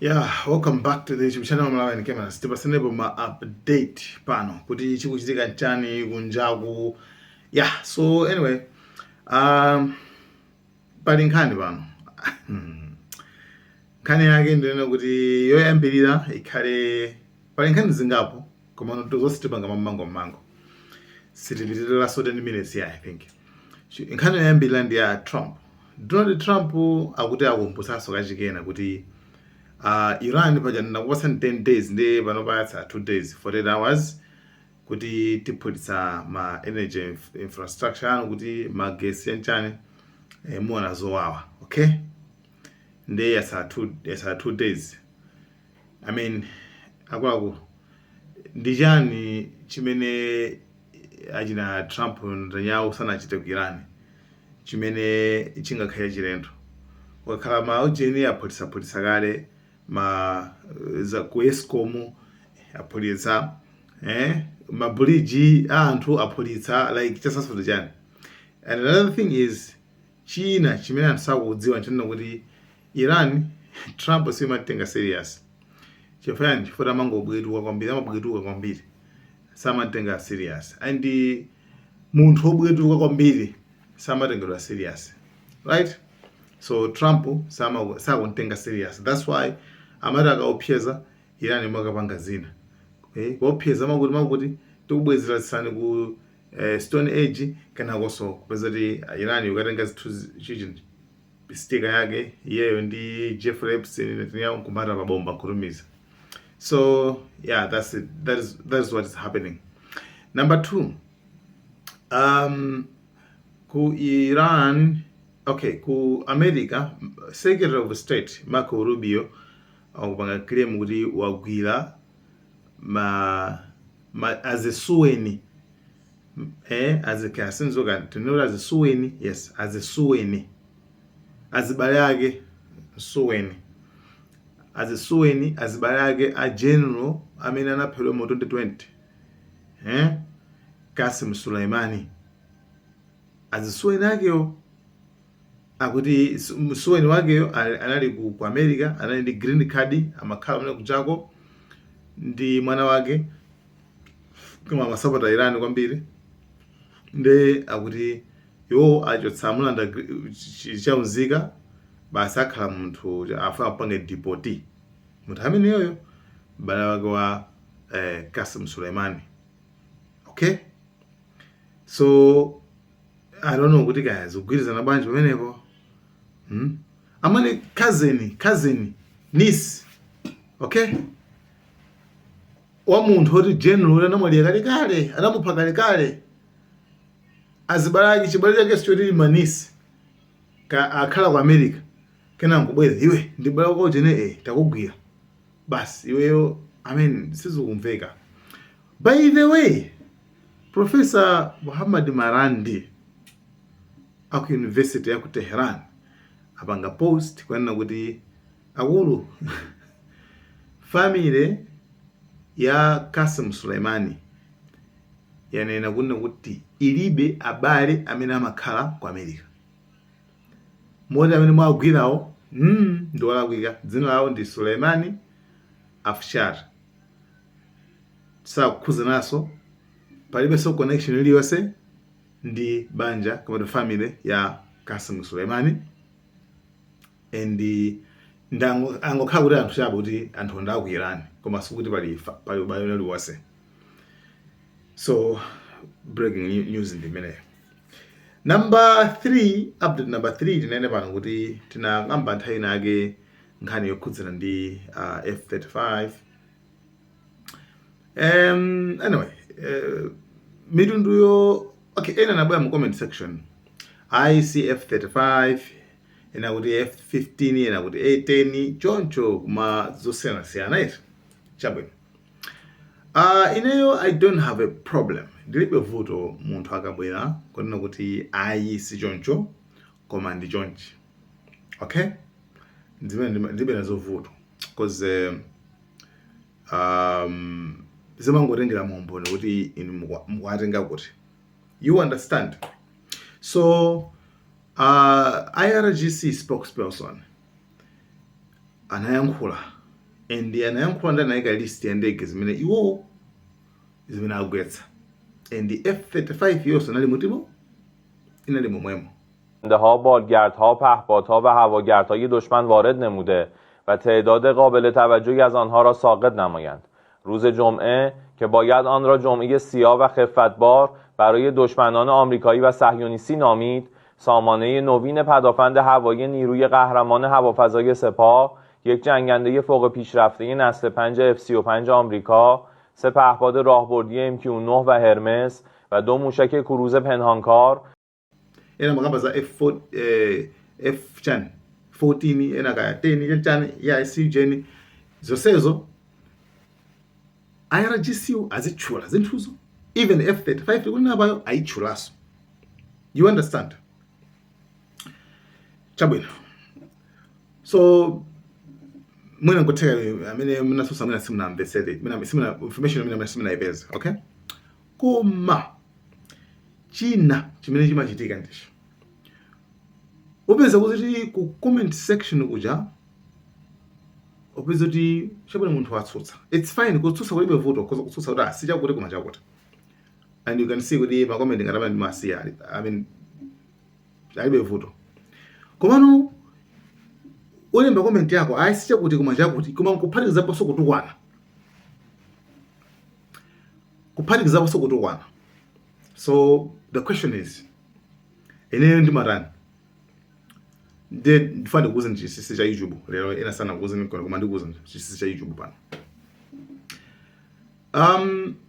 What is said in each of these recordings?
Yeah, welcome back to the YouTube channel Malawi Cameras. Tipasanepo ma update pano kuti chikuchitika nchani kunjaku. Yeah, so anyway, pali nkhani pano. Nkhani yake ndinena kuti yoyambirira ikhale pali nkhani zingapo, koma zonse tipanga mammango mmango. Sitipitirira so 10 minutes, yeah, I think. Nkhani yoyambirira ndi ya Trump. Donald Trump akuti akumbutsanso kachikena kuti Iran paja ndinakupatsani 10 days, ndi pano payatsa 2 days, 48 hours, kuti tiphulitsa ma energy infrastructure anu, kuti magesi yanchani, muona zowawa. Okay, ndi yatsa 2 days. I mean, akuluakulu, ndi chani chimene achina Trump, Netanyahu sanachite ku Iran chimene chingakhale chilendo? Wakhala ma ujeni aphulitsaphulitsa kale ma za ku Escom aphulitsa, mabuliji a anthu aphulitsa, like chasafuta chani? And another thing is, china chimene anthu sakudziwa nchonena kuti Iran, Trump simatenga serious. Chifukwa chifukwa amangobwetuka kwambiri, amabwetuka kwambiri, samatenga serious. And munthu wobwetuka kwambiri samatengedwa serious, right? So Trump sakuntenga serious. That's why amati akaopseza Iran imakapanga zina, kuopseza makuti tikubwezeratsani ku Stone Age, kenakonso kupeza kuti Iran ikatenga zinthu chichi sticker yake iyeyo ndi Jeffrey Epstein, Netanyahu, nkumata pabomba nkutumiza. So yeah, that's it. That is what is happening. Number two, ku Iran, okay, ku America, Secretary of State Marco Rubio akupanga claim kuti wagwira ma azisuweni, azikasinzoka tinoti azisuweni, yes, azisuweni, azibale ake suweni, azisuweni, azibale ake a general amene anaphedwa mu 2020, Qasim Suleimani. Azisuweni akewo akuti msuweni wakeyo anali ku America, anali ndi green card, amakhala amene kuchako ndi mwana wake, koma amasapota Iran kwambiri. Nde akuti iwo achotsa, amulanda chaunzika basi, akhala munthu afuna kupange deport munthu ameneyoyo, m'bale wake wa Qasim Suleimani. Okay, so I don't know kuti kaya zikugwirizana bwanji pamenepo, Amene cousin, niece, okay, wa munthu oti general oti anamwalira kalekale, anamupha kalekale. Azibale ake, chibale chake sichoti ma niece ka akhala ku America, kena nkubwera, iwe ndi bale wako chene, takugwira basi iweyo. I mean, sizikumveka. By the way, Professor Muhammad Marandi aku University ya ku Tehran apanga post kunena kuti akulu, family ya Qasim Suleimani yanena kunena kuti ilibe abale amene amakhala ku America, moti amene mwagwirawo ndi walakwika. Dzina lawo ndi Suleimani Afshar, sakukhuzanaso, palibenso connection iliyonse ndi banja kapena family ya Qasim Suleimani. And angokhala kuti anthu chabe kuti anthu ndaku Iran, koma sikuti pali ubale uliwonse. So breaking news ndi imeneyo. Number 3, update number 3, tinene pano kuti tinakamba nthawi inake nkhani yokhudzana ndi F35. Anyway, mitunduyo, okay, ena nabwera mu comment section, IC F35, ena kuti F15, ena kuti A10, choncho kuma zosiyanasiyana iti. Chabwino, ineyo I don't have a problem, ndilibe vuto munthu akabwera kunena kuti ayi, si choncho koma ndi chonchi. Okay, ndilibe nazo vuto 'cause zimangotengera mumboni kuti inu mukuwatenga kuti, you understand? So IRGC spokesperson anayankhula. And anayankhula ndi anayika list ya ndege zimene iwowo zimene agwetsa, and F-35 yonso inali mutimo, inali momwemo. ها، بالگردها، پهپادها و هواگردهای دشمن وارد نموده و تعداد قابل توجهی از آنها را ساقط نمایند. روز جمعه که باید آن را جمعه سیاه و خفتبار برای دشمنان آمریکایی و صهیونیستی نامید، سامانه نوین پدافند هوایی نیروی قهرمان هوافضای سپاه، یک جنگنده فوق پیشرفته نسل 5 F-35 آمریکا، سه پهپاد راهبردی MQ-9 و هرمس و دو موشک کروز پنهانکار Ena makamba za F4, F chani 14, ena kaya 10 chani ya CGN, zonsezo IRGC azitchula zinthuzo. Even F-35 tikunenapayo ayitchulaso. You understand? Chabwino, so mwina nkutheka amene munatsutsa mwina simunamvetsere, mwina simuna information imene simunayipeze, okay? Koma china chimene chimachitika ndicho upeza kuti ku comment section kuja upeza kuti, chabwino, munthu watsutsa, it's fine, kutsutsa kulibe vuto, kuza kutsutsa kuti asi chakuti koma chakuti, and you can see kuti ma comment ngati amene ndimasiya, I mean, alibe vuto. Komano ulemba comment yako, ayi, si chakuti koma chakuti, koma nkuphatikizaponso kutukwana, kuphatikizaponso kutukwana. So the question is, ineyo ndimatani? Ndiye ndifuna ndikuuze chinsinsi cha YouTube lero. Ena sana kuuze koma ndikuuze chinsinsi cha YouTube pano.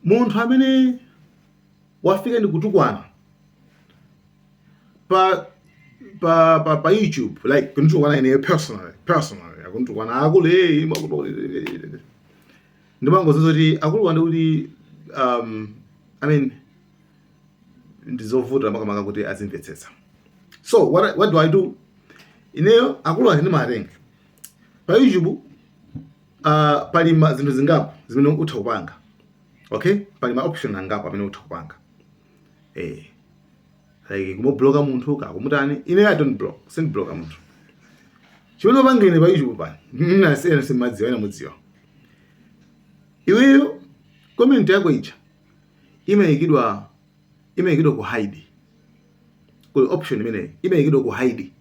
Munthu amene wafika ndi kutukwana pa YouTube, like kunditukwana ineyo personally, akunditukwana akulu, hey, ndimangoziza kuti akulu wandi kuti I mean, ndizovuta makamaka kuti azimvetsetsa. So what do I do? Ineyo akulu ake ndimatenga pa YouTube. Pali ma zinthu zingapo zimene utha kupanga, okay? Pali ma option angapo amene utha kupanga, like kumubloka munthu kakumutani. Ine I don't block, sindibloka munthu. Chimene upanga ine pa YouTube pano, ena simadziwa, ena mudziwa. Iweyo comment yako ija imayikidwa ku hide. Kuli option imeneyi, imayikidwa ku hide.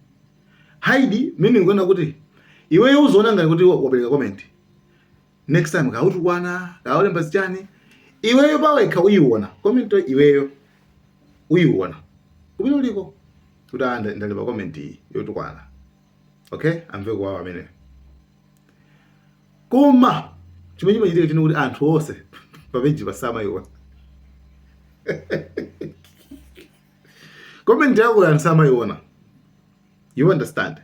Hide meaning kuona kuti iweyo uzoona ngati kuti wapereka comment. Next time kautukwana, kaulemba zichani, iweyo pawekha uyiona comment, iweyo uyiona kumene uliko kuti ah, ndalemba comment iyi yotukwana, okay? Amve kuwawa ameneyo. Koma chimene chimachitika chino kuti anthu onse pa page pasamayiona comment yako, anthu samayiona. You understand?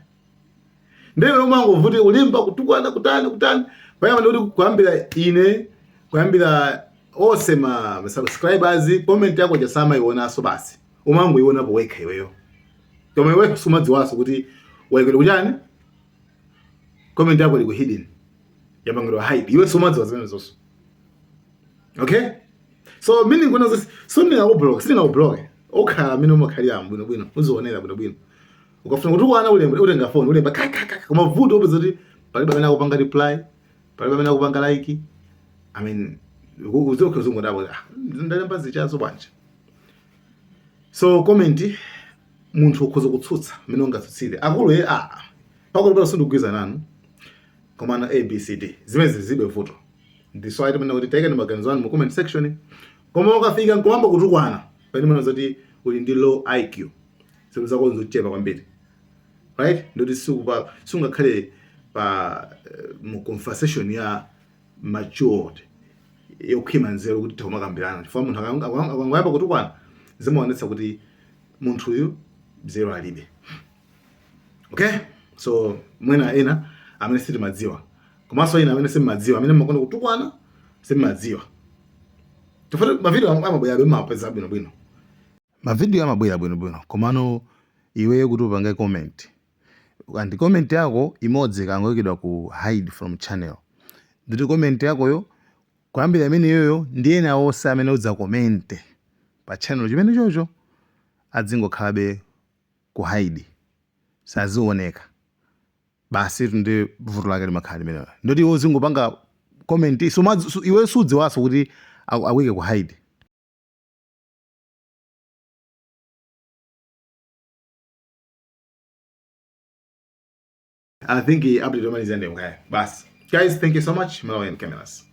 Ndiye umangovuti ulimba kutukwana, kutani kutani, payamba ndikuti kuyambira ine, kuyambira onse ma subscribers, comment yako jasamaionanso basi, umangoionapo wekha iweyo. Koma iweyo sumadziwanso kuti wayikidwa kuchani, comment yako ili ku hidden, yapangidwa hide. Iwe sumadziwa zimene zonso, okay? So meaning kuna zonse, sindingakublock, sindingakublock, okhala amene umakhalira bwinobwino, uzionera bwinobwino. Ukafuna kutukwana, ulemba, utenga phone, ulemba kakakaka, koma vuto upeza kuti palibe amene akupanga reply, palibe amene akupanga like. I mean, uzokhe uzungodabo, ah, ndalemba zichazo bwanji? So comment, munthu ukhoza kutsutsa mmene ungatsutsire akulu ye, ah, pakuti pano sindikugwirizana nanu, komana ABCD, zimene zizibe vuto. Ndiso ayi timene kuti taikani maganizo anu mu comment section. Koma ukafika nkumamba kutukwana, pamene mwana zoti uli ndi low IQ, zinthu zako nzochepa kwambiri, right? Ndoti sikupa sungakhale pa mu conversation ya matured, yokhwima nzeru, kuti tikumakambirana, chifukwa munthu akangoyamba kutukwana zimaonetsa kuti munthuyu nzeru alibe, okay? So mwina ena amene sitimadziwa, komanso ena amene simmadziwa, amene mmakonda kutukwana, simmadziwa, chifukwa mavidiyo amabwera, mapeza bwinobwino, mavidiyo amabwera bwinobwino. Komano iweyo kuti upange comment, and comment yako imodzi ikangoyikidwa ku hide from channel, nditi comment yakoyo kuyambira imeneyoyo ndi ena onse amene udzakomente pa channel chimene chocho adzingokhalabe ku hide, sazioneka. Basi ndi vuto lake limakhala limenelo, ndoti iwe uzingopanga comment, iwe sudziwanso kuti akuike ku hide. I think update yomaliza ndi yomweyo basi. Guys, thank you so much. Malawian Cameras.